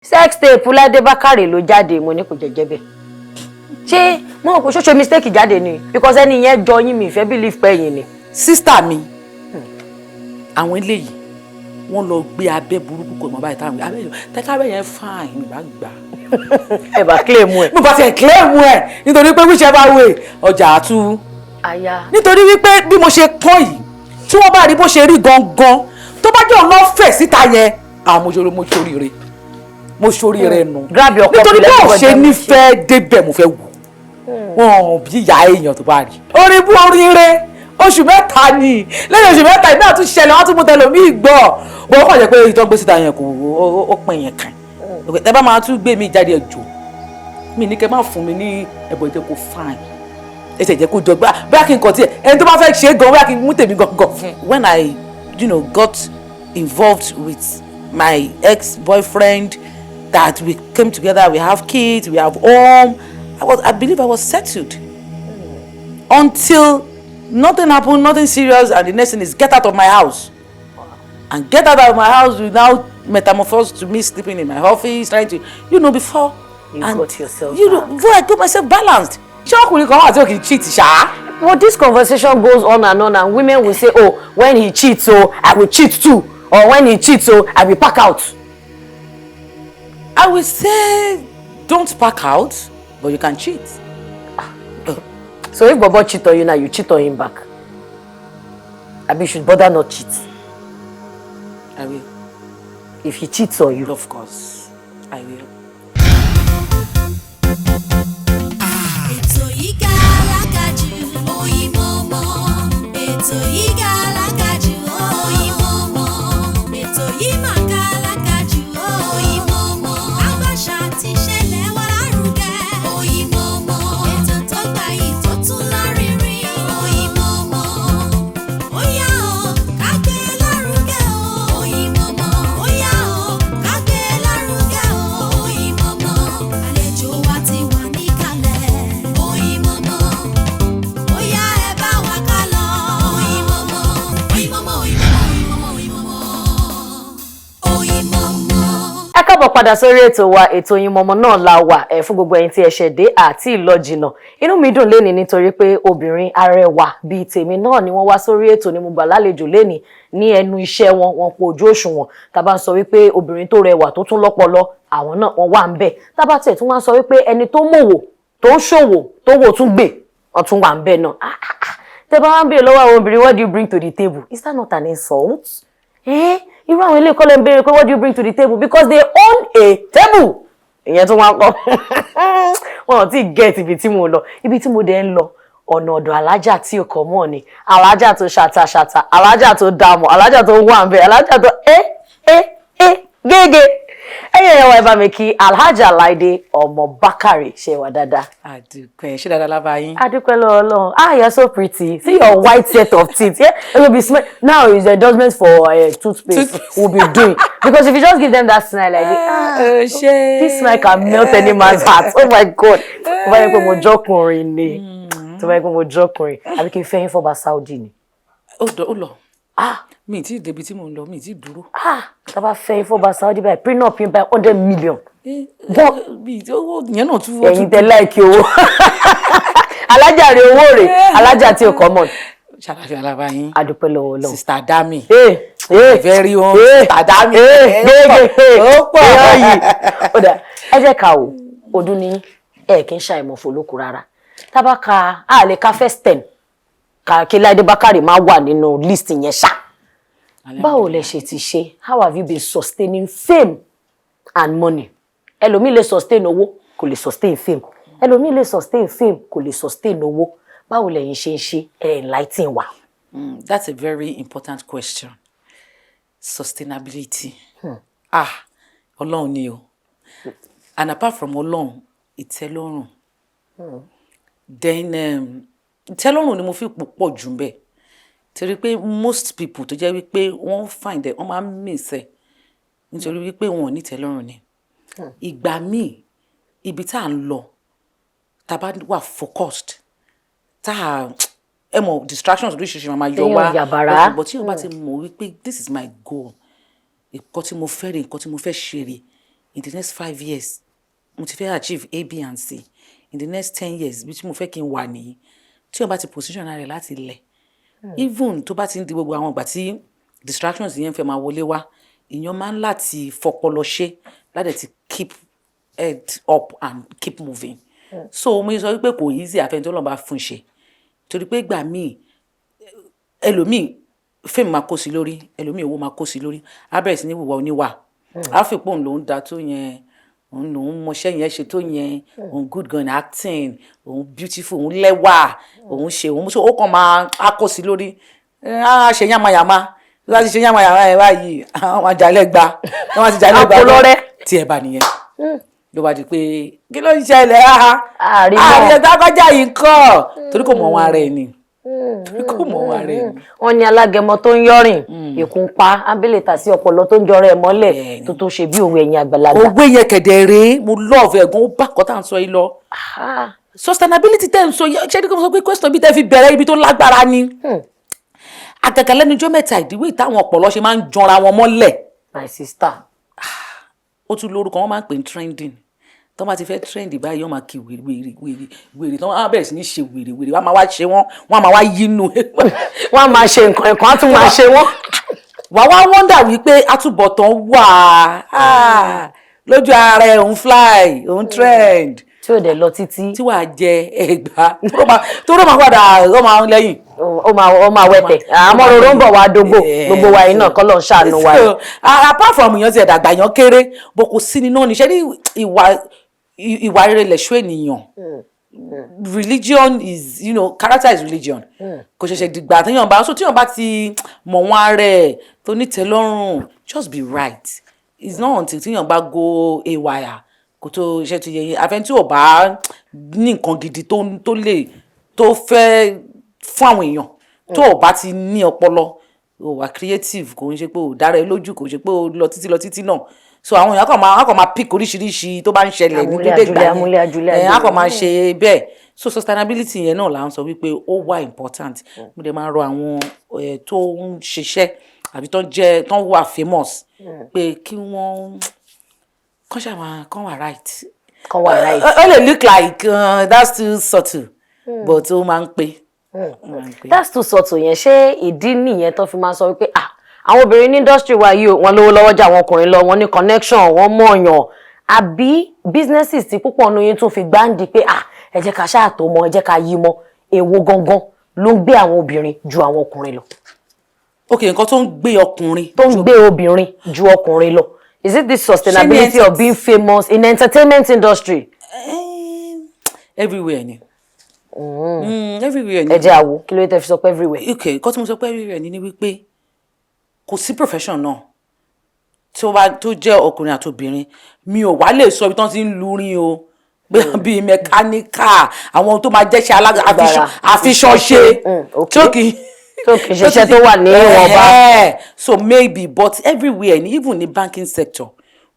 Sex tape Láìdé Bákàrè ló jáde. Mo ní kò jẹjẹ bẹ́ẹ̀. Ṣé mo rò pé ṣoṣo mistake jáde ni? Because ẹni yẹn jọ yín, mi ìfẹ́ believe pé ẹ̀yin ni. Sister mi, àwọn eléyìí, wọ́n lọ gbé abẹ́ burúkú kò mọ̀ báyìí, táwọn abẹ́ tẹ́ká abẹ́ yẹn fine, mi bá gbà. Ẹ bá claim ẹ. Mo bá tiẹ̀ claim ẹ̀, nítorí pé whichever way, ọjà àtú. Aya. Nítorí wípé bí mo ṣe pọ́n yìí, tí wọ́n bá rí bó ṣe rí gangan, tó bá jẹ́ òun lọ́ fẹ̀ síta yẹn, àwọn mo ṣoríire, mo ṣoríire nù. Grab your copy. Nítorí bí ò lẹ́nu ṣe ọjà. Nífẹ̀ẹ́ débẹ̀, mo fẹ́ wò wọn bí ìyá èèyàn tó bá rí. Orin bú oríire oṣù 3 ni. Lẹ́yìn oṣù 3 náà tún ṣẹlẹ̀, wọ́n tún mú tẹlòmíì gbọ́ bọ́. Ó kàn jẹ́ pé ìtọ́ gbé síta yẹn kò ó pin yẹn kàn. Ẹ bá máa tún gbé mi jáde, ẹjọ́ mi ní kẹ́ má fún mi ní ẹ̀bùn, ìjẹ́ kó fine, ẹsẹ̀ jẹ́ kó jọ gbá bóyá kí n kàn tiẹ̀ ẹni tó bá fẹ́ ṣe é gan, bóyá kí n mú tèmi gangan fún. When I got involved with my ex-boyfriend, that we came together, we have kids, we have home, I believe I was settled until nothing happened, nothing serious, and the next thing is get out of my house. And get out of my house will now metamorphose to me sleeping in my office, trying to, before You and, got yourself you know, before I got myself balanced. Ṣé ọkùnrin kan wà tí ò kì í cheat ṣá? Well, this conversation goes on and on, and women will say, "Oh, when he cheats, oh, I will cheat too," or "When he cheats, oh, I will pack out." I will say don't pack out, but you can cheat. So if Bobo cheat on you now, you cheat on him back? Abi you should bother not cheat? I will. If he cheats on you? Of course, I will. Ètò yìí ga alágàjù, Oyinmomo. Ètò yìí ga alágàjù, Oyinmomo. Ètò yìí mà ga alágàjù, Oyinmomo. Àgbàṣà ti ṣẹlẹ̀ wá lárugẹ, Oyinmomo. Ètò tó gbayì tó tún lárinrin, Oyinmomo. Ó yá o, ká gbé lárugẹ o, Oyinmomo. Ó yá o, ká gbé lárugẹ o, Oyinmomo. Àlejò wa ti wà níkàlẹ̀, Oyinmomo. Ó yá, ẹ bá wa ká lọ, Oyinmomo. Oyinmomo, Oyinmomo, Oyinmomo, Oyinmomo. Ẹ káàbọ̀ padà sórí ètò wa, ètò Oyinmomo náà la wà. Ẹ fún gbogbo ẹ̀yin tí ẹ ṣẹ̀ dé àti ìlọ jìnnà, inú mi dùn lénìí nítorí pé obìnrin arẹwà bíi tèmi náà ni wọ́n wá sórí ètò ni mo gbà lálejò lénìí. Ní ẹnu iṣẹ́ wọn, wọn kò ojú òṣùwọ̀n. Tá bá ń sọ wípé obìnrin tó rẹwà tó tún lọ́pọlọ, àwọn náà wọ́n wà ń bẹ̀. Tá bá tẹ̀ tún wá ń sọ wípé ẹni tó mòwò, tó ń ṣòwò, tó wò tún gbè, wọ́n tún wà ń bẹ̀ náà. Ah, ah, ah. Tẹ́ bá wá ń béèrè lọ́wọ́ àwọn obìnrin, "What do you bring to the table?" Is that not an insult? Eh, irú àwọn ilé ìkọlẹ̀ ń béèrè pé, "What do you bring to the table?" Because they own a table. Ìyẹn tó wá kọ́ wọn ò tí ì get ibi tí mo lọ, ibi tí mo dẹ̀ ń lọ. Ọ̀nà ọ̀dọ̀ alájà tí ò kọ́ mọ̀ ni, alájà tó ṣàtà ṣàtà, alájà tó dààmú, alájà tó wà ń bẹ, alájà tó ẹ ẹ ẹ gègé. Ẹ̀yin ẹ̀yàn wa, ẹ bá mi kí Alhaja Láìdé ọmọ Bákàrè. Ṣe wà dáadáa? Àdùpẹ́, ṣé dáadáa lábá yín? Adúpẹ́ lọ́wọ́ Ọlọ́run. Ah, you're so pretty. See your white set of teeth. Yeah, it will be smell. Now is the endorsement for toothpaste Toothpaste. We'll be doing. Because if you just give them that smile like this, ah, Ṣé this smile can melt any man's heart. Oh my God. Tó bá yẹ pé mo jọ́kùnrin ni. Tó bá yẹ pé mo jọ́kùnrin. Àbí kí n fẹ́ yín fọ́ba Saudi ni? Ó lọ. Ah, Mi ì tí ì débi tí mò ń lọ, mi ì tí ì dúró. Ah, tá bá fẹ́ yín fọ́ba Saudi báyìí, prenup yín báyìí, 100 million. Bí owó yẹn náà tún. Ẹ̀yin tẹ like owó. Alájà rè, owó rè, alájà tí ò common. Ṣàlàfíà lábá yín? Adúpẹ́ lọ́wọ́ Ọlọ́run. Sister Dami. Hey, hey, Very own hey, Sister Dami. Hey, gègé. Ó pọ̀. Èèyàn yìí. Ó dà, ẹ jẹ́ ká wò ọdún ní ẹ kì í ṣàìmọ̀ fòlókù rárá. Tábà ka, a lè ka first 10 ká kí Láìdé Bákàrè máa wà nínú list yẹn ṣá. Báwo lẹ ṣe ti ṣe? How have you been sustaining fame and money? Ẹlòmíì lè sustain owó, kò lè sustain fame. Ẹlòmíì lè sustain fame, kò lè sustain owó. Báwo lẹ̀yin ṣe ń ṣe? Ẹ enlighten wa. That's a very important question. Sustainability. Ah, Ọlọ́run ni o. And apart from Ọlọ́run, ìtẹ́lọ́rùn. Then ìtẹ́lọ́rùn ni mo fi pò pọ̀ jù bẹ́ẹ̀. Torí pé most people tó jẹ́ wípé wọ́n find it, wọ́n máa ń miss ẹ̀ nítorí wípé wọn ò ní ìtẹ́lọ́rùn ni. Ìgbà míì, ibi tá à ń lọ, tá a bá wà focused, tá a ẹ mọ̀, distractions oríṣiríṣi máa yọ Téèyàn wá. yàbàrá. But tí o bá ti mọ̀ wípé this is my goal, nǹkan tí mo fẹ́ rè, nǹkan tí mo fẹ́ ṣe rè, In the next 5 years, mo ti fẹ́ achieve A, B and C. In the next 10 years, bí tí mo fẹ́ kí n wà nìyí. Tí wọ́n bá ti position ara rẹ̀ láti lẹ̀, even tó bá ti ń di gbogbo àwọn ìgbà tí distractions yẹn fẹ́ máa wọlé wá, èèyàn máa ń láti fọpọlọ ṣe láti ti keep head up and keep moving. So mo sọ wípé kò easy àfẹn tó lọ́n bá fún ṣe, torí pé ìgbà míì, ẹlòmíì fame máa kó sí lórí, ẹlòmíì owó máa kó sí lórí, á bẹ̀rẹ̀ sí ní wùwà oníwà, á fi pé òun lòún da tó yẹn, òun lòún mọṣẹ́ yẹn ṣe tó yẹn, òun good gan in acting, òun beautiful, òun lẹ́wà, òun ṣe òun. So ó kàn máa á kó sí lórí, á ṣe yàmàyàmá. Láti ṣe yàmàyàmá yẹn báyìí, àwọn àjàlẹ́gba wọ́n ti jalẹ́gba. Àpòlọ́rẹ́. Tí ẹ bá nìyẹn ló bá di pé kí ló ń ṣẹlẹ̀? Áhà. Àrímọ́. Àríyá dákọ́jà yìí ń kọ́, torí kò mọ̀ wọn ara ẹ̀ ni, torí kò mọ̀ wọn ara ẹ̀ ni. Wọ́n ní alágẹmọ tó ń yọrìn ìkún pa ábílẹ̀tà sí ọpọlọ tó ń jọrọ ẹ̀ mọ́lẹ̀. Bẹ́ẹ̀ni. Tó ṣe bí òwe ẹ̀yìn àgbàlagbà. Òwe yẹn kẹ̀dẹ̀ rèé, mo love ẹ̀gbọ́n, ó bá kọ́ tá à ń sọ yìí lọ. Sustainability tẹ́ ń sọ yẹ, ṣé ní kí mo sọ pé question bí tẹ́ fi bẹ̀rẹ̀, ibi tó lágbára ni. Àgàgà lẹ́nu ijọ́ mẹ́ta, ìdíwé ìtàwọn ọ̀pọ̀lọ́ ṣe máa ń jọra wọn mọ́lẹ̀. My sister. Ó tún lórúkọ wọn máa ń pè ní trending. Tó bá ti fẹ́ trend báyìí, wọ́n máa kí wèrè wèrè wèrè wèrè, tó wọ́n á bẹ̀rẹ̀ sí ní ṣe wèrè wèrè, wọ́n á máa wá ṣe wọ́n, wọ́n á máa wá yínú. Wọ́n á máa ṣe nǹkan ẹ̀kan, á tún máa ṣe wọ́n. Wà wá wonder wípé àtúbọ̀tán wà á lójú ara ẹ̀, òun fly, òun trend. Tí ò dẹ̀ lọ títí. Tí wàá jẹ ẹgbàá tó rò máa padà ó máa ń lẹ́yìn. Ó máa wẹ̀tẹ̀, àmọ́ rorò ń bọ̀ wá dógbò gbogbo wa yìí náà, kọ́ ló ń ṣàánú wa yìí. So, apart from èèyàn ti ẹ̀dàgbà, èèyàn kéré bó, kò sí ní náà níṣẹ́ ní ìwà rere lẹ̀ṣọ́ ènìyàn. Religion is, character is religion. Kò ṣẹ̀ṣẹ̀ dìgbà téèyàn bá so, téèyàn bá ti mọ̀ wọ́n ara ẹ̀ tó nítẹ́lọ́rùn, just be right. It's not until téèyàn bá go haywire kó tó iṣẹ́ ti yẹ yín. Àfẹn tí ò bá ní nǹkan gidi tó lè tó fẹ́ fún àwọn èèyàn, tó o bá ti ní ọpọlọ, o wà creative, kò ń ṣe pé o dára ẹ lójú, kò ń ṣe pé o lọ títí lọ títí náà. So àwọn èèyàn kàn máa pick oríṣiríṣi tó bá ń ṣẹlẹ̀ ní Amúlé dédé gbà àjúlé, amúlé àjúlé. yẹn, á Àjúlé. kàn máa ṣe bẹ́ẹ̀. So sustainability yẹn náà là ń sọ wípé ó wà important. Mo dẹ̀ máa rọ àwọn tó ń ṣiṣẹ́ àbí tó ń jẹ́ tó ń wà famous pé kí wọ́n kàn ṣáà máa kàn wà right. Kan wà right. Ó lè look like that's too subtle, but ó máa ń pé. Ó máa ń pé. That's too subtle yẹn, ṣé ìdí nìyẹn tó fi máa sọ wípé ah, àwọn obìnrin ní industry wa yìí o, wọn lówó lọ́wọ́ jà àwọn ọkùnrin lọ, wọn ní connection, wọn mọ̀ọ̀yàn, àbí businesses tí púpọ̀ nínú yín tún fi gbáǹdì pé ah, ẹ jẹ́ ká ṣáà tó mọ, ẹ jẹ́ ká yí mọ́, èwo gangan ló ń gbé àwọn obìnrin ju àwọn ọkùnrin lọ? Ok, nǹkan tó ń gbé ọkùnrin Tó ń gbé obìnrin ju ọkùnrin lọ, is it this sustainability of being famous in entertainment industry? Everywhere ni. Everywhere ni. Ẹ jẹ́ àwo kí ló dé tẹ́ fi sọ pé everywhere. Ok, nǹkan tí mo sọ pé everywhere ni ni wípé kò sí profession náà tí ó bá tó jẹ́ ọkùnrin àti obìnrin. Mi ò wá lè sọ ibi tí wọ́n ti ń lurin o, bíi mẹkáníkà, àwọn tó máa jẹ́ṣẹ́ alága àfiṣọ́ṣe tí ó kì í Tó kì í ṣiṣẹ́ tó wà ní ìwọ̀nba. So maybe, but everywhere ni, even ní banking sector,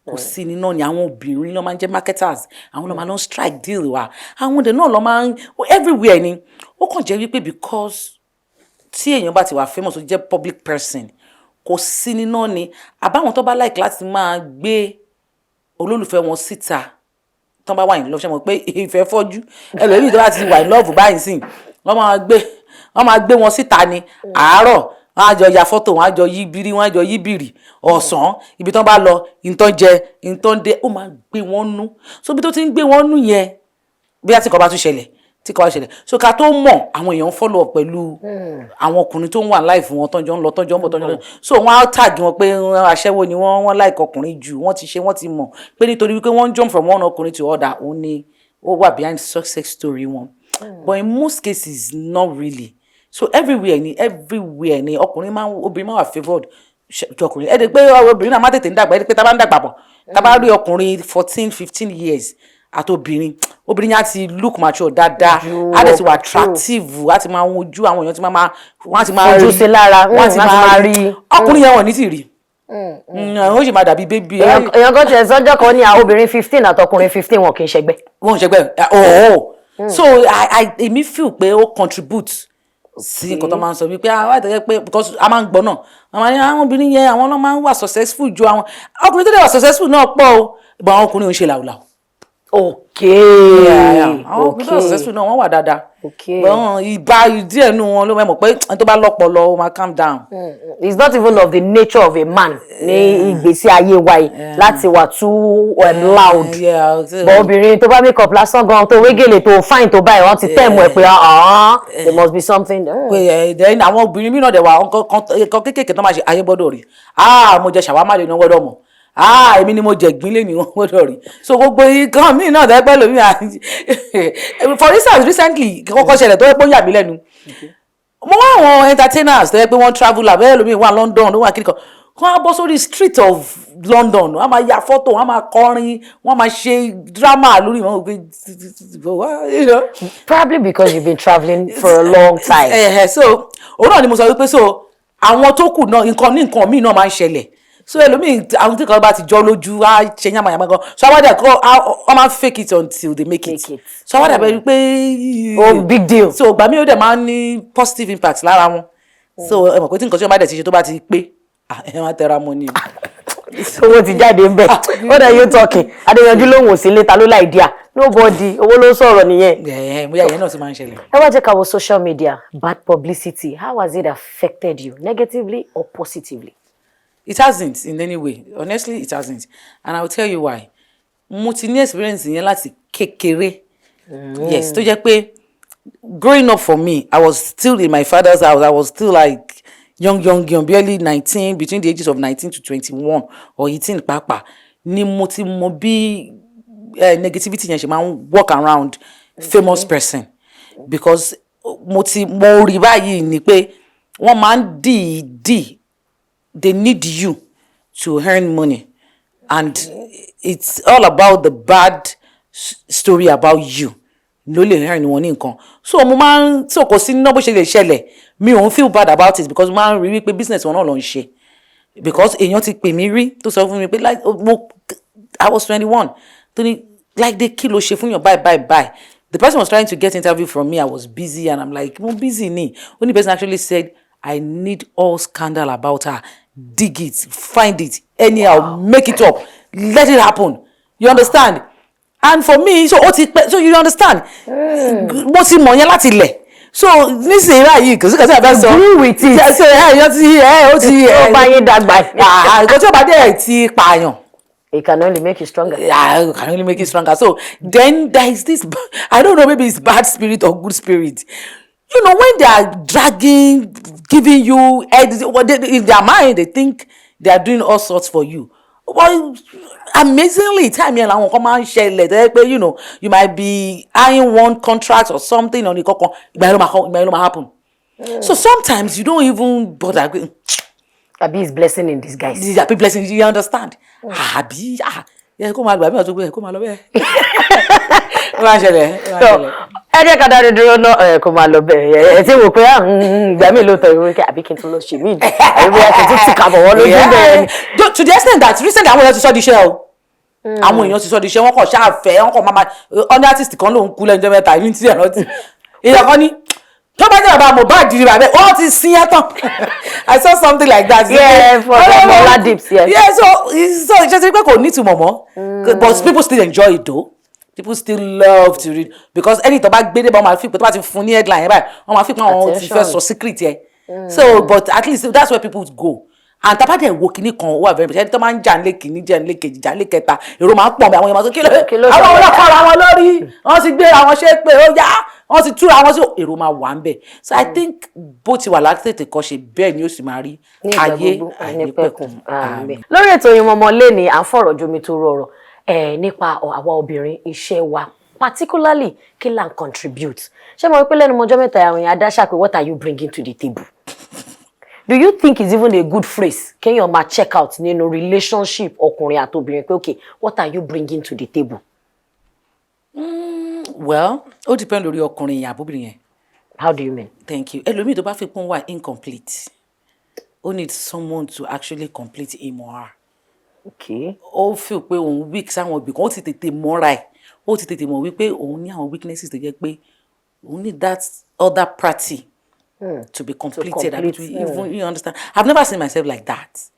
kò sí ní náà ni àwọn obìnrin ló máa ń jẹ́ marketers, àwọn ló máa lọ strike deal wa, àwọn ọdẹ náà ló máa ń everywhere ni. Ó kàn jẹ́ wípé because tí èèyàn bá ti wà famous, ó jẹ́ public person, kò sí ní náà ni àbáwọn tó bá like láti máa gbé olólùfẹ́ wọn síta, tó bá wà in love. Ṣe mọ̀ pé ìfẹ́ fọ́jú? Ẹlòmíì tó bá ti wà in love báyìí sìn, wọ́n máa gbé wọn síta ní àárọ̀, wọ́n á jọ ya fọ́tò, wọ́n á jọ yí bírí, wọ́n á jọ yí bìrì ọ̀sán, ibi tó bá lọ, ìtàn jẹ, ìtàn dé, ó máa gbé wọn nú. So ibi tó ti ń gbé wọn nú yẹn, bí tí kò bá tún ṣẹlẹ̀, tí kò bá ṣẹlẹ̀, so ká tó mọ̀, àwọn èèyàn ń follow up pẹ̀lú àwọn ọkùnrin tó ń wà life wọn, tọ́jọ́ ń lọ, tọ́jọ́ ń bọ̀, tọ́jọ́ ń lọ. So wọ́n á tag wọn pé aṣẹ́wó ni wọ́n, wọ́n like ọkùnrin jù, wọ́n ti ṣe, wọ́n ti mọ̀ pé nítorí wípé wọ́n jump from one ọkùnrin to other, òun ni ó wà behind success story wọn. But in most cases, not really. So everywhere ni, everywhere ni ọkùnrin máa ń, obìnrin máa wà favoured ju ọkùnrin. Ẹ dẹ̀ pé obìnrin náà má tètè ń dàgbà. Ẹ dẹ̀ pé tá a bá ń dàgbà bọ̀, tá a bá rí ọkùnrin 14, 15 years àti obìnrin, obìnrin yẹn á ti look mature dáadáa, á dẹ̀ ti wà attractive, á ti máa wojú àwọn èèyàn, ti máa wọ́n á ti máa Fojú rí sí lára, wọ́n á ti wọ́n á ti máa rí. Ọkùnrin yẹn, wọ́n ní ti rí, ó sì máa dàbí baby. Èèyàn kan tiẹ̀ sọ́jọ́ kan ní àwọn obìnrin 15 àtọkùnrin 15, wọn kì í ṣẹgbẹ́. Wọ́n ń ṣẹgbẹ́. Oh, so I èmi feel pé ó contribute. Sí nǹkan tó máa ń sọ wípé, ah, wáyé tó jẹ́ pé, because a máa ń gbọ́ náà, àwọn máa ní àwọn obìnrin yẹn, àwọn náà máa ń wà successful ju àwọn ọkùnrin. Tó dẹ̀ wà successful náà pọ̀ o, but àwọn ọkùnrin ò ń ṣe làwùlàwù. Àwọn ọkùnrin tó wà successful náà, wọ́n wà dáadáa. But ìbá díẹ̀ nù wọn ló mọ̀ pé ẹni tó bá lọ́pọlọ, ó máa calm down. It's not even of the nature of a man ní ìgbésí ayé wa yìí láti wà too loud. But obìnrin tó bá make up lásán gan, tó wé gèlè, tó fine, tó báyìí, wọ́n ti tẹ̀ mọ́ ẹ pé, ah, there must be something. Pé ẹ then àwọn obìnrin mìíràn dẹ̀ wà, nǹkan kéékèèké tó máa ṣe, ayé gbọ́dọ̀ rí. Ah, mo jẹ shawarma lè ní, wọ́n gbọ́dọ̀ mọ̀. Ah, èmi ni mo jẹ ìgbín lè ní, wọ́n gbọ́dọ̀ rí. So gbogbo nǹkan míì náà tẹ́ pẹ́ lómi. For instance, recently, kọ́kọ́ ṣẹlẹ̀ tó yẹ pé ó yà mí lẹ́nu, mo wá àwọn entertainers tó yẹ pé wọ́n travel abẹ́rẹ́ lómi wà London, ló wà kíni kan, wọ́n á bọ́ sórí street of London, wọ́n á máa ya fọ́tò, wọ́n á máa kọrin, wọ́n á máa ṣe drama lórí wọn pé. Probably because you've been travelling for a long time. So òun náà ni mo sọ wípé, so àwọn tó kù náà, nǹkan ní nǹkan míì náà máa ń ṣẹlẹ̀. So ẹlòmíì, àwọn tí kan bá ti jọ lójú, á ṣe yàmàyàmà gan. So àwọn àdàkọ, wọ́n máa ń fake it until they make it. Make it. So àwọn àdàbẹ̀ wípé Oh, big deal. So ìgbà míì, ó dẹ̀ máa ń ní positive impact lára wọn. So ẹ mọ̀ pé tí nǹkan tí wọ́n bá dẹ̀ ti ṣe, tó bá ti pé, ah, ẹ máa tẹra mọ́ ni o. Owó ti jáde ń bẹ̀. What are you talking? Adéyanjú lòun ò sí létà ló láì díà, nobody, owó ló ń sọ̀rọ̀ nìyẹn. Ẹ bóyá ìyẹn náà sì máa ń ṣẹlẹ̀. Ẹ wá jẹ́ ká wo social media bad publicity. How has it affected you, negatively or positively? It hasn't in any way. Honestly, it hasn't. And I will tell you why. Mo ti ní experience yẹn láti kékeré. Yes, tó jẹ́ pé growing up for me, I was still in my father's house. I was still like young, young, young, barely 19, between the ages of 19 to 21 or 18 pàápàá ni mo ti mọ bí negativity yẹn ṣe máa ń work around famous person, because mo ti mo rí báyìí ni pé wọ́n máa ń dìídì, they need you to earn money, and it's all about the bad story about you ló lè earn wọn ní nǹkan. So mo máa ń, so kò sí ná bó ṣe lè ṣẹlẹ̀, mi ò ń feel bad about it, because mo máa ń rí wípé business wọn náà ló ń ṣe. Because èèyàn ti pè mí rí, tó sọ fún mi pé, like, mo I was 21, tó ní like, they kí ló ṣe fún yàn bye bye bye. The person was trying to get interview from me. I was busy, and I'm like, mo busy ni. Only person actually said, "I need all scandal about her. Dig it, find it anyhow. Make it up, let it happen." You understand? And for me, so ó ti pẹ́, so you understand, mo ti mọ̀ yẹn láti lẹ̀. So nísìnyí báyìí, kò sí kò sí àbẹ́ sọ. Agree with it. Ṣe ẹ yọ ti ẹ ó ti Ó bá yín dàgbà. Ah, nǹkan tí ó bá dẹ̀ ti pààyàn, It can only make you stronger. Yeah, can only make it stronger. So then there is this, I don't know, maybe it's bad spirit or good spirit. When they are dragging, giving you head, what they, in their mind, they think they are doing all sorts for you. Well, amazingly, time yẹn làwọn kan máa ń ṣẹlẹ̀ tó yẹ pé you might be eyeing one contract or something on the kankan, ìgbà yẹn ló máa happen. So sometimes you don't even bother. Àbí is blessing in disguise. This is happy blessing, you understand? Àbí, ah, yẹ kó máa gbà mí ọ̀tún pé kó máa lọ bẹ́ẹ̀. Ó máa ń ṣẹlẹ̀, ó máa ń So ṣẹlẹ̀. Ẹ jẹ́ ká dáre dúró náà, ẹ kó máa lọ bẹ́ẹ̀. Ẹ tí wò pé, ah, ìgbà mi lóòótọ́ ìwé kí àbí kí n tún lọ ṣe mí, àbí bóyá kí n tún tìka bọ̀ wọ́n lójú bẹ́ẹ̀ ni. To the extent that recently, àwọn èèyàn ti sọ di iṣẹ́ o. Àwọn èèyàn ti sọ di iṣẹ́, wọ́n kàn ṣáàfẹ́, wọ́n kàn máa ọ́ní artist kan lòún kú lẹ́nu ọjọ́ mẹ́ta ní tí ẹ̀rọ ti èèyàn kan ní tó bá jẹ́ bàbá Mohbad ní bàbá ẹ̀, wọ́n ti sin ẹ́ tán. I saw something like that. Yeah, for the Mola Dips, yes. Yeah, so ṣe ti pé kò ní ìtumọ̀ mọ́, but people still enjoy it though. People still love to read, because ẹni tó bá gbé dé bá, wọn máa fi pé tó bá ti fún ní headline yẹn báyìí, wọn máa fi pé àwọn ti fẹ́ Attention. sọ secret yẹn. So but at least that's where people go. And tá bá dẹ̀ wo kinní kan, ó wà very ẹni tó máa ń jà nílé kìíní, jà nílé kejì, jà nílé kẹta, èrò máa ń pọ̀ mọ́, àwọn èèyàn máa sọ kí ló Kí ló àwọn ṣẹlẹ̀? ọlọ́kọ̀ ra wọn lórí, wọ́n ti gbé àwọn ṣe pé ó yá, wọ́n ti túra wọn sí, èrò máa wà ń bẹ̀. So I think bó ti wà láti tètè kọ́ ṣe, bẹ́ẹ̀ ni ó sì máa rí Ní ìgbà ayé gbogbo àìnípẹ̀kun. Àmín. Lórí ètò Oyinmomo lẹ́ni, à ń fọ̀rọ̀ jomi tó rọrọ̀ ẹ̀ nípa àwa obìnrin, iṣẹ́ wa particularly, kí là ń contribute. Ṣé mo rí pé lẹ́nu mọ́jọ́ mẹ́ta, àwọn èèyàn adáṣà pé, "What are you bringing to the table?" Do you think it's even a good phrase kéèyàn máa check out nínú relationship ọkùnrin àti obìnrin pé, "Okay, what are you bringing to the table?" Well, ó depend lórí ọkùnrin yẹn àbóbìnrin yẹn. How do you mean? Thank you. Ẹlòmíì tó bá fi kún wà incomplete, ó need someone to actually complete him or her. Ó feel pé òun weak sáwọn ibì kan, ó ti tètè mọ́ra ẹ̀, ó ti tètè mọ̀ wípé òun ní àwọn weaknesses tó jẹ́ pé òun need that other party. To be completed. Àbí to Complete. even, you understand? I've never seen myself like that.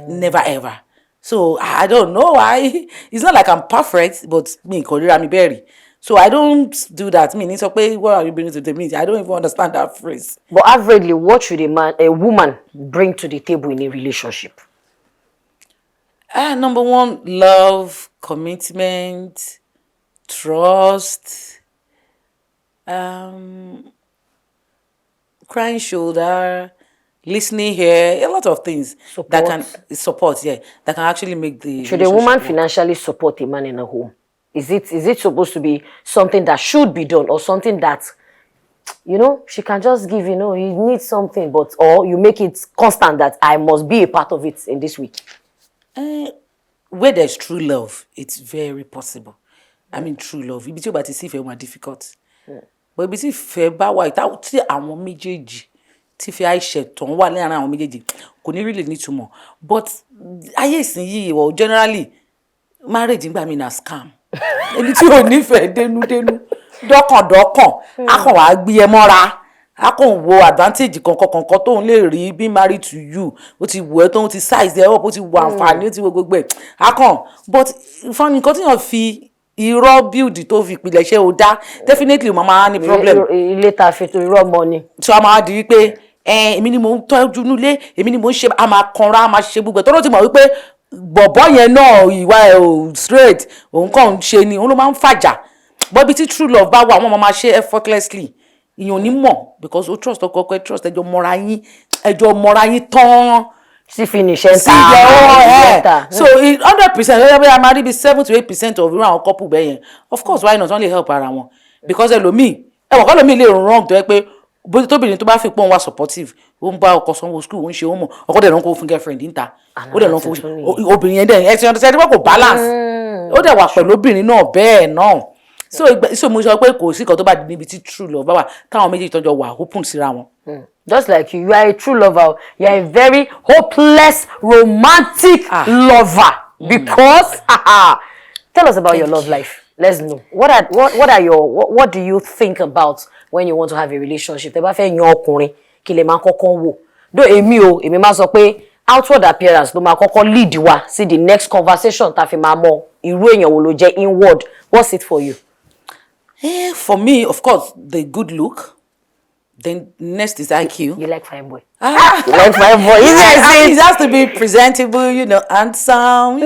Never ever. So I don't know why. It's not like I'm perfect, but mi kò ríra mi bẹ́ẹ̀ rí. So I don't do that. Mi ní sọ pé, "What are you bringing to the table?" I don't even understand that phrase. But averagely, what should a man, a woman bring to the table in a relationship? Number one, love, commitment, trust, crying shoulder, listening here, a lot of things that can support, yeah, that can actually make the Should a woman relationship work. Financially support a man in a home? Is it supposed to be something that should be done or something that she can just give, you need something, but or you make it constant that I must be a part of it in this week? Where there's true love, it's very possible. I mean, true love. Ibi tí ó bá ti sí ìfẹ́, ó máa difficult. But ibi tí ìfẹ́ bá wà, tí àwọn méjèèjì, tí ìfẹ́ àìṣẹ̀tàn wà láàárín àwọn méjèèjì, kò ní really nítumọ̀. But ayé ìsinyìí, well, generally, marriage nígbà míì na scam. Ẹni tí ò nífẹ̀ẹ́ dénúdénú, dọ́kàndọ́kàn, á kàn wá gbé ẹ mọ́ra. Á kàn wo advantage kankan kankan tóun lè rí being married to you. Ó ti wù ẹ́ tóun ti size ẹ up, ó ti wo àǹfààní, ó ti wo gbogbo ẹ̀. Á kàn, but fún nǹkan tí yàn fi irọ́ build tó fi ìpìlẹ̀ ṣe ò dá, definitely o máa máa ní problem. Ilé tá a fi tó irọ́ mọ ni. Tí a máa di wípé ẹ èmi ni mò ń tọ́jú nílé, èmi ni mò ń ṣe, a máa kanra, a máa ṣe gbogbo ẹ̀, tọ́lọ́ ti mọ̀ wípé bọ̀bọ́ yẹn náà, ìwà ẹ̀ ò straight, òun kàn ń ṣe ni, òun ló máa ń fàjà. But ibi tí true love bá wà, wọ́n máa ṣe effortlessly. Ìyẹn ò ní mọ̀ because o trust ọkọ, ọkọ ẹ trust, ẹjọ́ mọ́ra yín, ẹjọ́ mọ́ra yín tán. Sí finish ẹ̀ ń sí ta ìjẹ́ ó ẹ̀ ẹ̀ so 100% ó yẹ bóyá máa rí bí 7 to 8% of irú àwọn couple bẹ́ẹ̀ yẹn. Of course, why not? Wọ́n lè help ara wọn because ẹlòmíì, ẹwọ̀n kọ́ lòmíì lè wrong tó yẹ pé tóbìnrin tó bá fi pọ́n wá supportive, ó ń bá ọkọ sanwó school, ó ń ṣe, ó mọ̀ ọkọ dẹ̀ ló ń kó fún girlfriend níta, ó dẹ̀ ló ń fún obìnrin yẹn dẹ̀ ẹ ti understand pé kò balance, ó dẹ̀ wà pẹ̀lú obìnrin náà bẹ́ẹ̀ náà. So so mo sọ pé kò sí kan tó bá di níbi tí true love bá wà, táwọn méjèèjì tọ́jọ́ wà open síra wọn. Just like you, you are a true lover. You are a very hopeless romantic lover. Because tell us about your love life. Let's know. What do you think about when you want to have a relationship? Tẹ́ bá fẹ́ yan ọkùnrin, kí lè máa kọ́kọ́ wò? Though èmi o, èmi máa sọ pé outward appearance ló máa kọ́kọ́ lead wa sí the next conversation tá fi máa mọ irú èèyàn wo ló jẹ́ inward. What's it for you? For me, of course, the good look. Then next is IQ. You like fine boy. Ah. You like fine boy. Is It it? has to be presentable, handsome.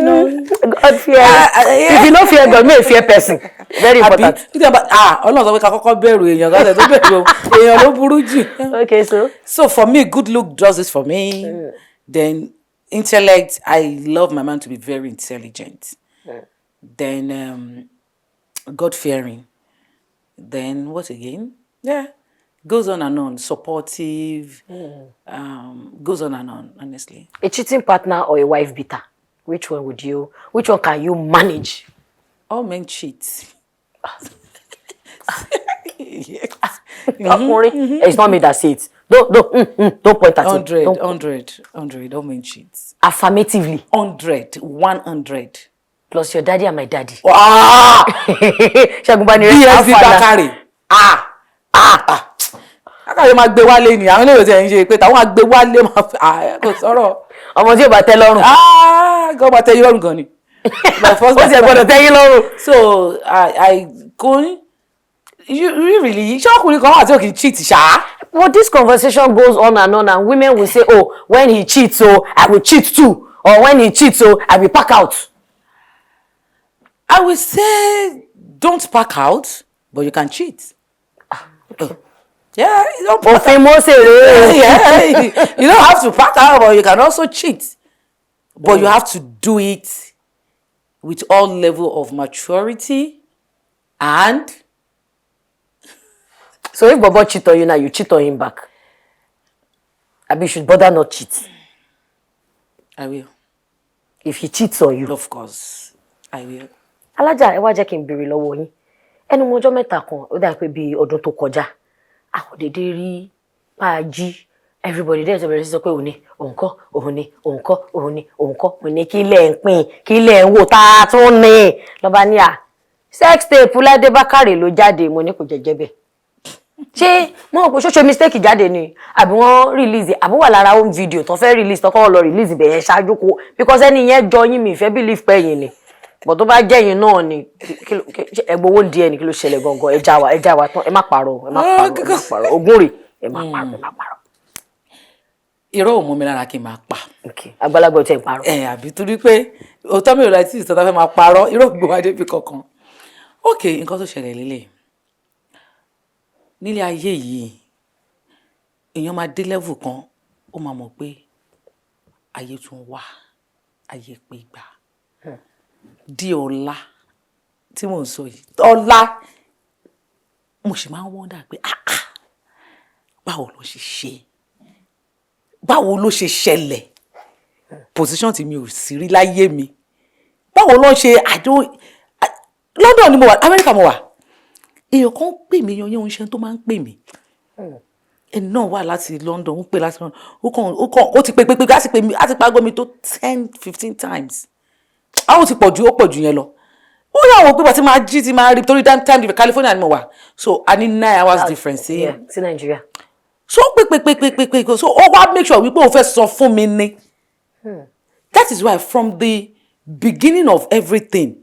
God fear. Yeah. If you no fear God, may fear person. Very Àbí important. nígbà bá ah Ọlọ́run sọ pé ká kọ́kọ́ bẹ̀rù èèyàn ká tó bẹ̀rù èèyàn ló burú jù. Okay, so So for me, good look does it for me. Then intellect, I love my man to be very intelligent. Then God fearing. Then what again? Yeah, goes on and on. Supportive. Goes on and on. Honestly. A cheating partner or a wife beater? Which one would you? Which one can you manage? All men cheat. Yes. Ọkùnrin. It's not me that say it. Don't point at him. 100, Don't. 100, 100. All men cheat. Affirmatively. 100, 100. Plus your daddy and my daddy. Ah! Ṣẹ́gun Bánirẹ̀. BSB Alpha na. Bakare. Ah! Ah! Ah! Bakare máa gbé wálé ni àwọn eléyìí tí ẹ̀ ń ṣe pé táwọn máa gbé wálé, máa fi ah kò sọ̀rọ̀. Ọmọ tí ò bá tẹ́ lọ́rùn. Ah! Gan máa tẹ́ yín lọ́rùn gan ni. My first Ó ti ẹ̀ gbọ́dọ̀ tẹ́ yín lọ́rùn. So I kò ní you really, ṣé ọkùnrin kan wà tí ò kì í cheat ṣá? But this conversation goes on and on, and women will say, "Oh, when he cheats, oh, I will cheat too," or "When he cheats, oh, I will pack out." I will say don't pack out, but you can cheat. Oh. Yeah, you don't pack. Òfin Mósè rèé. Yeah, you don't have to pack out, but you can also cheat. But you have to do it with all level of maturity and So if Bobo cheat on you now, you cheat on him back. Abi you should bother not cheat. I will. If he cheats on you. Of course, I will. Alájà, ẹ wá jẹ́ kí n béèrè lọ́wọ́ yín. Ẹnu mọ́jọ́ mẹ́ta kan, ó dà pé bíi ọdún tó kọjá. A kò dédé rí pàájí. Everybody dẹ̀ ti bẹ̀rẹ̀ sí sọ pé òun ni, òun kọ́, òun ni, òun kọ́, òun ni, òun kọ́. Mo ní kí lẹ̀ ń pín, kí lẹ̀ ń wò tá a tún ní. Lọ́ba ní à. Sex tape Láìdé Bákàrè ló jáde, mo ní kò jẹ́jẹ́ bẹ́ẹ̀. Ṣé mo rò pé ṣó ṣe mistake jáde ni, àbí wọ́n release, àbí wà lára home video tó fẹ́ release, tó kọ́ lọ release ibẹ̀ yẹn ṣáájú kó? Because ẹni yẹn jọ yín, mi ìfẹ́ believe pé ẹ̀yin ni, but tó bá jẹ́ yín náà ni, ṣé ẹgbẹ́ owó díẹ̀ ni? Kí ló ṣẹlẹ̀ gangan? Ẹ já wa, ẹ já wa tán. Ẹ má parọ́, ẹ má parọ́, ẹ má parọ́. Ogún rè, ẹ má parọ́, ẹ má parọ́. Irọ́ ò mú mi lára kí n máa pa. Ok, àgbàlagbà ò tẹ̀ ń parọ́. Ẹ àbí torí pé òótọ́ mi ò láti ìsọ̀tà fẹ́ máa parọ́, irọ́ gbogbo wa débi kankan. Ok, nǹkan tó ṣẹlẹ̀ lélẹ̀ nílé ayé yìí, èèyàn máa dé level kan, ó máa mọ̀ pé ayé tún wà, ayé pé gbà di ọ̀la tí mò ń sọ yìí. Ọ̀la mo sì máa ń wonder pé, ah ah, báwo ló ṣe ṣe, báwo ló ṣe ṣẹlẹ̀, position tí mi ò sí rí láyé mi, báwo ló ṣe àjọ. London ni mo wà, Amẹ́ríkà mo wà, èèyàn kan pè mí, yan yan iṣẹ́ tó máa ń pè mí, ẹni náà wà láti London, ó pè láti London, ó kàn ó ti pè pè pè, á sì pè mí, á ti pàgọ́ mi tó 10, 15 times, àwọn ti pọ̀ ju, ó pọ̀ ju yẹn lọ. Ó yà wọ́n pé bàtí máa jí ti máa rí, torí time difference, California ni mo wà, so a ní 9 hours difference sí Yeah, sí Nàìjíríà. So ó pè pè pè pè pè pè, so ó wá make sure wípé òun fẹ́ sọ fún mi ni. That is why from the beginning of everything,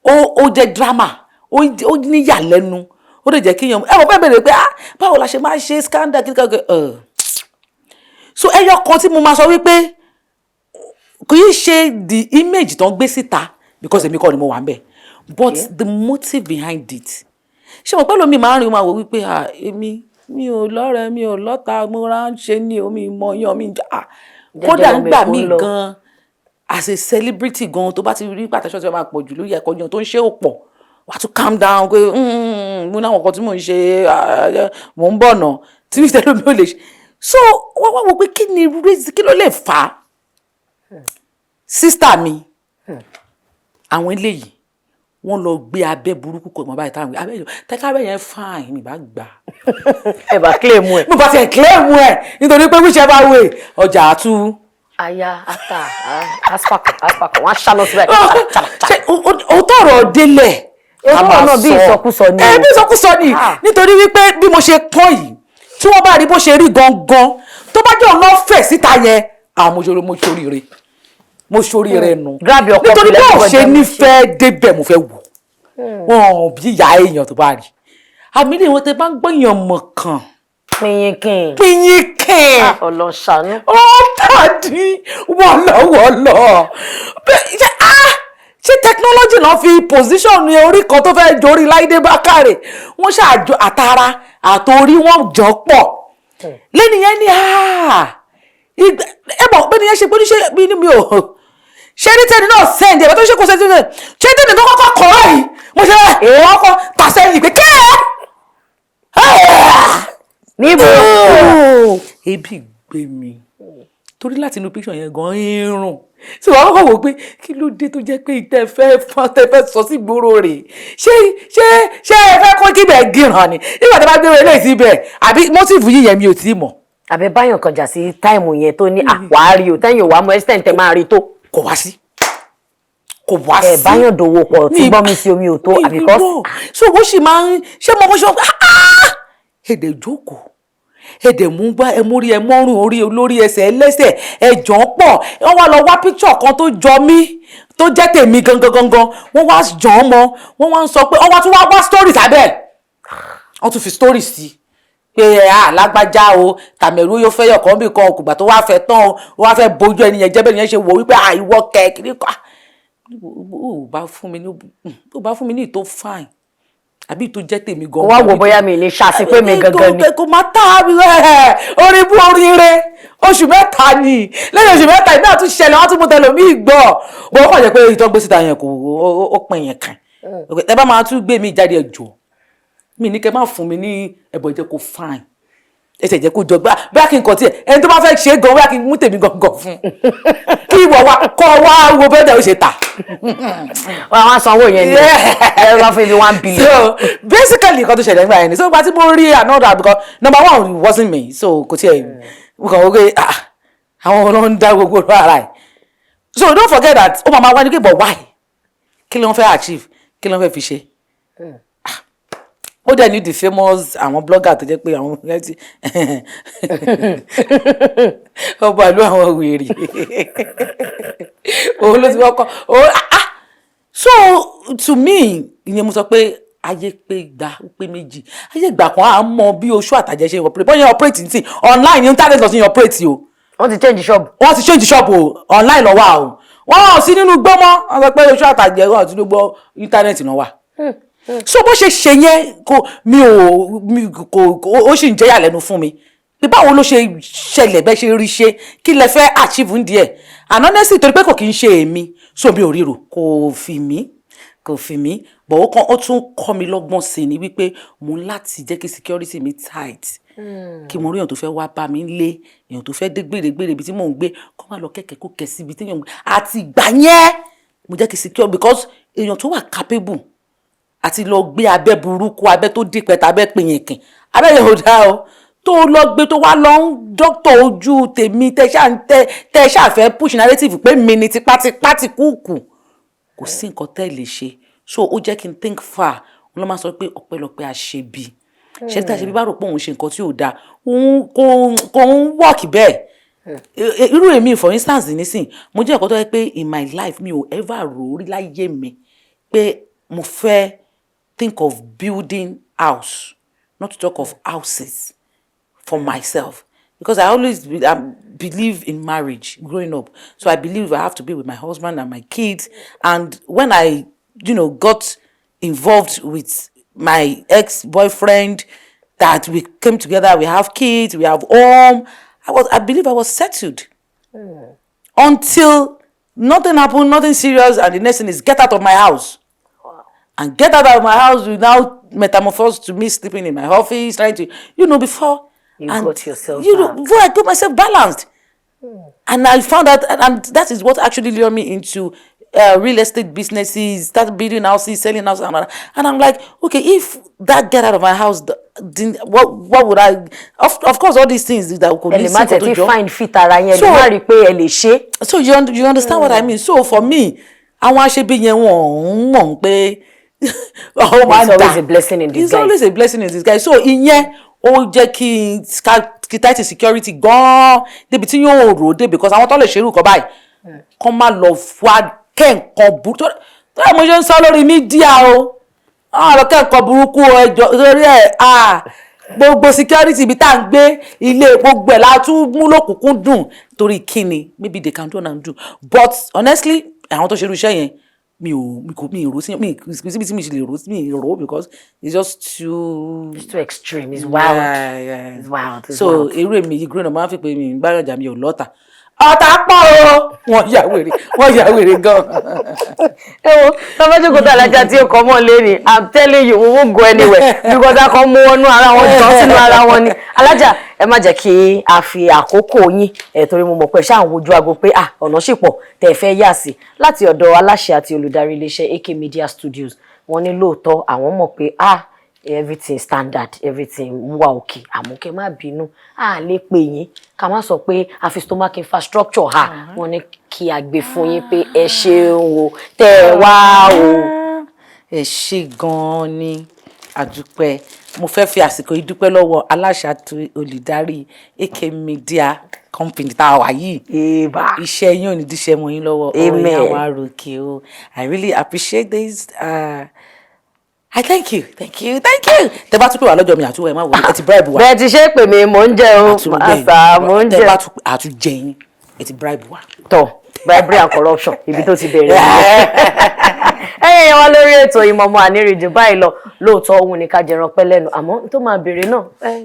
ó jẹ́ drama, ó níyàlẹ́nu, ó lè jẹ́ kí èèyàn ẹ wọ́n fẹ́ bèrè pé, ah, báwo la ṣe máa ṣe scandal kí ẹ. So ẹyọ kan tí mo máa sọ wípé kì í ṣe the image tó ń gbé síta, because èmi kọ́ ni mo wà ń bẹ̀, but the motive behind it. Ṣé mo pẹ́ lómi máa ń rìn, máa wò wípé, ah, èmi mi ò lọ́rẹ̀ẹ́, mi ò lọ́ta, mo rà ń ṣe ní omi mọ̀ yan mi, ah, kódà lọmọ nígbà Èkó míì lọ. gan, as a celebrity gan, tó bá ti rí pàtàkì tí wọ́n máa pọ̀ jù lórí ẹ̀kọ́ yan tó ń ṣe ò pọ̀, wà á tún calm down pé mo náwọn nǹkan tí mò ń ṣe, ah, mò ń bọ̀ nà tí tẹ́lẹ̀ mi ò lè ṣe. So wọ́n wá wò pé kí ni reason, kí ló lè fà á. Sister mi, àwọn eléyìí, wọ́n lọ gbé abẹ́ burúkú kọ̀ mọ́ báyìí, táwọn abẹ́ yẹn tẹ́ká, abẹ́ yẹn fine, mi bá gbà á. Ẹ bá claim ẹ. Mo bá tiẹ̀ claim ẹ̀, nítorí pé whichever way, ọjà àtú. Aya ata aspakọ aspakọ, wọn á ṣáná síbẹ̀. Ṣe òótọ́ ọ̀rọ̀ délẹ̀ Òótọ́ a máa ọ̀rọ̀ náà bí sọ. ìsọkúsọ ni Ẹ o. bí ìsọkúsọ ni. Nítorí wípé bí mo ṣe pọ́n yìí, tí wọ́n bá rí bó ṣe rí gangan, tó bá jẹ́ òun náà fẹ̀ síta yẹn, àwọn mo ṣoríire, mo ṣoríire nù. Grab your copy, Nítorí bí let's ò go ṣe jẹun. nífẹ̀ẹ́ débẹ̀, mo fẹ́ wò wọn bí ìyá èèyàn tó bá rí àmì ilé wọn tẹ bá ń gbọ́yàn mọ̀ kàn. Pinyinkin. Pinyinkin. Ọlọ́ṣàánú. Ó tàdí wọ́lọ́wọ́lọ́. Bẹ́ẹ̀ ṣe, ah, ṣé technology náà fi position ní orí kan tó fẹ́ jorí Láìdé Bákàrè, wọ́n ṣàjọ àtàrà àtòrí wọn jọ pọ̀ lẹ́nu yẹn ní, ah, ẹ mọ̀ bẹ́ẹ̀ ni yẹn ṣe pé oníṣẹ́ bí ní mi ò ṣe ní tẹ́ni náà send ẹ̀ bá tó ṣe kó send ẹ̀, ṣé tẹ́ni tó kọ́kọ́ kọ́ ọ́ yìí, mo ṣe ẹ̀ wọ́n kọ́ tà sẹ́yìn pé kẹ́ ẹ̀ Níbo? Ebi gbé mi torí láti inú picture yẹn gan irun tí wàá kọ́kọ́ wò pé kí ló dé tó jẹ́ pé ìtẹ́ fẹ́ fọ́n tẹ́ fẹ́ sọ sí gbòòrò rè, ṣé ẹ fẹ́ kó kí bẹ́ẹ̀ gíràn ni nígbà tí a bá gbé eléyìí síbẹ̀, àbí motive yìí yẹn mi ò tí ì mọ̀. Àbẹ báyọ̀ kan jà sí time yẹn tó ní àwárí o, tẹ́yìn ò wá mọ extent tẹ máa rí tó. Kò wá sí, kò wá sí. Ẹ báyọ̀ dòwò pọ̀ tí gbọ́n mi sí omi ò tó Mi àbíkọ́. irọ́. So bó ṣì máa ń ṣé mo bó ṣe wọ́n, ah, èdè jókòó, ẹdẹ mú gbá ẹ mórí ẹ mọ́rùn orí olórí ẹsẹ̀ ẹlẹ́sẹ̀ ẹjọ́ pọ̀, wọ́n wá lọ wá picture kan tó jọ mí, tó jẹ́ tèmi gangan gangan, wọ́n wá jọ̀ ọ́ mọ́, wọ́n wá ń sọ pé wọ́n wá tún wá wá story sábẹ́, wọ́n tún fi story sí pé ẹ lágbájá o, tàmẹ̀rú yóò fẹ́ yọ̀kan bí kan òkùgbà tó wá fẹ́ tán o, ó wá fẹ́ bójú ẹni yẹn jẹ́, bẹ́ẹ̀ ni yẹn ṣe wò wípé àìwọ́ kẹ́ kiri kọ́, ó bá fún mi ní ìtò fine àbí ìtò jẹ́ tèmi gan. Kó wá wò bóyá mi ní ṣáàsì pé mi gangan ni. Kò má tá orí bú oríire, oṣù 3 ni, lẹ́yìn oṣù 3 ìgbà tún ṣẹlẹ̀, wọ́n tún mú tẹlòmíì gbọ́ bọ́, kàn jẹ́ pé ìtọ́ gbé síta yẹn kò ó pin yẹn kàn. Ẹ bá máa tún gbé mi jáde, ẹ jọ̀ọ́, mi ní kẹ́ má fún mi ní ẹ̀bọ̀, jẹ́ kó fine, ẹsẹ̀ jẹ́ kó jọ gbá bóyá kí n kàn tiẹ̀, ẹni tó bá fẹ́ ṣe é gan, bóyá kí n mú tèmi gangan fún kí ìwọ wa kọ́ wá wo bẹ́ẹ̀ dẹ̀ ó ṣe tà. Wọ́n á sanwó yẹn ni ẹ bá fún mi 1 billion. So basically, nǹkan tó ṣẹlẹ̀ nígbà yẹn ni. So ìgbà tí mo rí another, because number one, it wasn't me, so kò tiẹ̀ mo kàn wọ́n pé, ah, àwọn ọlọ́run dá gbogbo ara ẹ̀. So don't forget that ó máa ma wá ní pé, but why, kí ló ń fẹ́ achieve, kí ló ń fẹ́ fi ṣe? Ó dẹ̀ ní the famous àwọn blogger tó jẹ́ pé àwọn yẹn ti ọba ìlú àwọn wèrè, òun ló ti kọ́kọ́ òun. Ah, ah. So to me, ìyẹn mo sọ pé ayé pé gba, ó pé méjì. Ayé ìgbà kan, à ń mọ bí oṣù àtàjẹ ṣe operate, bọ́yẹn operate ní online, internet lọ sí operate o. Wọ́n ti change shop. Wọ́n ti change shop o, online lọ wà o. Wọ́n ò sí nínú gbọ́mọ́. Wọ́n sọ pé oṣù àtàjẹ, wọ́n ò sí nínú gbọ́, internet náà wà. So bó ṣe ṣe yẹn, kò mi ò mi kò ó sì ń jẹ́ ìyàlẹ́nu fún mi pé báwo ló ṣe ṣẹlẹ̀ bẹ́ẹ̀, ṣe rí ṣe, kí lẹ fẹ́ achieve ń díẹ̀. And honestly, torí pé kò kí ń ṣe èmi, so mi ò ríro, kò fi mí but ó kàn, ó tún kọ́ mi lọ́gbọ́n sí ni wípé mo ń láti jẹ́ kí security mi tight, kí mo rí èèyàn tó fẹ́ wá bá mi lé, èèyàn tó fẹ́ dé gbèrègbèrè ibi tí mò ń gbé, kó má lọ kẹ̀kẹ́ kó kẹ̀ sí ibi tí èèyàn ń gbé. Àti ìgbà yẹn, mo jẹ́ kí secure, because èèyàn tó wà capable àti lọ gbé abẹ́ burúkú, abẹ́ tó dípẹ́, tàbẹ́ pinyìnkìn, abẹ́ yẹn ò dáa o, tó lọ gbé, tó wá lọ ń dọ́kítọ̀ ojú tèmi, tẹ ṣáà ń tẹ tẹ ṣáà fẹ́ push narrative pé mi ni tipátipá ti kúùkù, kò sí nǹkan tẹ́ lè ṣe. So ó jẹ́ kí n think far. Wọn ló máa sọ pé ọpẹ́lọpẹ́ àṣebi ṣé tí àṣebi bá rò pé òun ṣe nǹkan tí ò dáa, òun kò ń work bẹ́ẹ̀. Irú èmi, for instance, nísìn, mo jẹ́ ẹ̀kọ́ tó yẹ pé in my life, mi ò ever rò ó rí láyé mi pé mo fẹ́ think of building house, not to talk of houses for myself, because I always believe in marriage growing up. So I believe I have to be with my husband and my kids. And when I got involved with my ex-boyfriend, that we came together, we have kids, we have home. I believe I was settled until nothing happened, nothing serious, and the next thing is get out of my house. And get out of my house will now metamorphose to me sleeping in my office, trying to, before You and, got yourself back. Before I got myself balanced. And I found out, and that is what actually lured me into real estate businesses, start building houses, selling houses, and all that. And I'm like, okay, if that get out of my house, didn't, what would I? Of course, all these things that could Ẹ lè má tẹ̀ tí find fit ara yẹn, ẹ lè má rí i pé ẹ lè ṣe. So you understand what I mean? So for me, àwọn aṣebi yẹn, wọ́n ń mọ̀ pé ó máa ń It's dà. always a blessing in It's disguise. always a blessing in disguise. So ìyẹn ó jẹ́ kí n kí tight security gan-an débi tí yóò rò dé, because àwọn tó lè ṣerú nǹkan báyìí, kọ́ má lọ wá kẹ́ nǹkan burúkú tó yẹ. Mo ṣe ń sọ lórí media o, àwọn lọ kẹ́ nǹkan burúkú ẹjọ́ lórí ẹ̀. Ah, gbogbo security ibi tá à ń gbé ilé, gbogbo ẹ̀ la tún mú lókùnkún dùn. Torí kíni? Maybe they can do and do, but honestly, àwọn tó ṣerú iṣẹ́ yẹn, mi ò mi kò mi ò rò sí mi kò síbi tí mi ṣe lè rò sí, mi rò, because it's just too It's too extreme. It's wild. Yeah. It's wild. It's So wild. irú èmi yìí, growing up, máa ń fi pé mi ń gbáyànjà, mi ò lọ́tà, ọ̀tá pọ̀ o, wọ́n ya wèrè, wọ́n ya wèrè gan. Ẹ wo tọ́fẹ́jú tó alájà tí ó kọ́ mọ́ lé ní, I'm telling you, we won't go anywhere, because a kàn mú wọnú ara wọn jọ sínú ara wọn ni. Alájà, ẹ má jẹ́ kí a fi àkókò yín ẹ, torí mo mọ̀ pé ṣáà ń wojú aago pé ah, ọ̀nà sì pọ̀ tẹ́ ẹ fẹ́ yà sí. Láti ọ̀dọ̀ aláṣẹ àti olùdarí iléeṣẹ́ AK Media Studios, wọ́n ní lóòótọ́ àwọn mọ̀ pé ah, everything standard, everything wà okay, àmọ́ kẹ́ má bínú, a lè pè yín ká má sọ pé a fi stomach infrastructure ha. Wọ́n ní kí a gbé fún yín pé ẹ ṣeun o, tẹ́ ẹ wá o. Ẹ ṣé gan-an ni, àdúpẹ́. Mo fẹ́ fi àsìkò yìí dúpẹ́ lọ́wọ́ aláṣẹ àti olùdarí AK Media Company tá a wà yìí. Ìbà. Iṣẹ́ yín ò ní díṣẹ́ mọ́ yín lọ́wọ́. Amen. Ọ̀rọ̀ yín àwọn àròkè o. I really appreciate this. I thank you, thank you, thank you. Tẹ bá tún pè wá lọ́jọ́ mi, àtúwọ̀, ẹ má wọlé, ẹ ti bribe wa. Bẹ́ẹ̀ ti ṣe é pè mí, mò ń jẹun. Àtúngbẹ̀yìn. Àṣà mò ń Tẹ jẹun. bá tún àtúnjẹ yín, ẹ ti bribe wa. Tọ bribery and corruption, ibi tó ti bẹ̀rẹ̀ nìyẹn. Ẹ̀yin yẹn wá lórí ètò Oyinmomo, ànírìnjù báyìí lọ. Lóòótọ́, òun ní ká jẹran pẹ́ lẹ́nu, àmọ́ tó máa béèrè náà,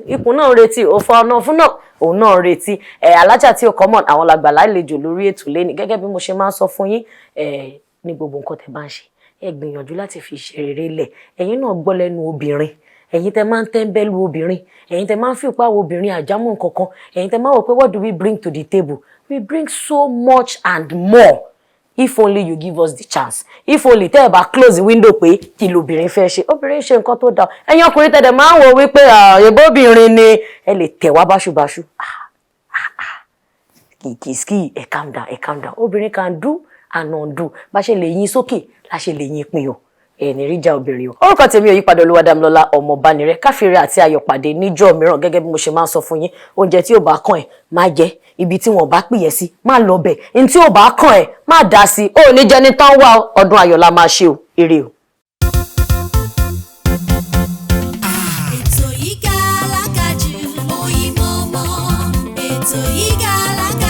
ikùn náà ń retí òfò ọ̀nà fún náà, òun náà ń retí. Alájà tí ó common, àwọn làgbà lálejò lórí ètò lẹ́ni. Gẹ́gẹ́ bí mo ṣe máa ń sọ fún yín, ní gbogbo nǹkan tẹ́ bá ń ṣe, ẹ gbìyànjú láti fi ṣe rere lẹ̀. Ẹ̀yin náà gbọ́ lẹ́nu obìnrin. Ẹ̀yin tẹ́ máa ń tẹ́ńbẹ́lú obìnrin, ẹ̀yin tẹ́ máa ń fìpá wo obìnrin àjámọ̀ nǹkankan, ẹ̀yin tẹ́ máa wò pé what do we bring to the table? We bring so much and more, if only you give us the chance, if only tẹ́ ẹ bá close the window pé kí lobìnrin fẹ́ ṣe. Obìnrin ṣe nǹkan tó dáa. Ẹ̀yin ọkùnrin tẹ́lẹ̀ máa ń wò wípé ìbóbìnrin ni, ẹ lè tẹ̀ wá báṣubàṣu. Kìkìsì, ẹ calm down, ẹ calm down. Obìnrin can do and undo. Bá ṣe lè yín sókè la ṣe lè yín pin o. Ẹni ríjà obìnrin o. Orúkọ tèmi ò yípadà, Olúwadámilọ́lá ọmọ Bánirẹ́. Káfíńrẹ́ àti ayọ̀ pàdé níjọ́ mìíràn. Gẹ́gẹ́ bí mo ṣe máa ń sọ fún yín, oúnjẹ tí ò bá kàn ẹ́, má jẹ. Ibi tí wọn bá pìyẹ sí, má lọ bẹ̀. Ní tí ò bá kàn ẹ́, má dá sí. Ó ní jẹni tán wá. Ọdún ayọ̀ la máa ṣe o. Ire o. Ètò yìí ga alágàjù, Oyinmomo. Ètò yìí ga alágàjù.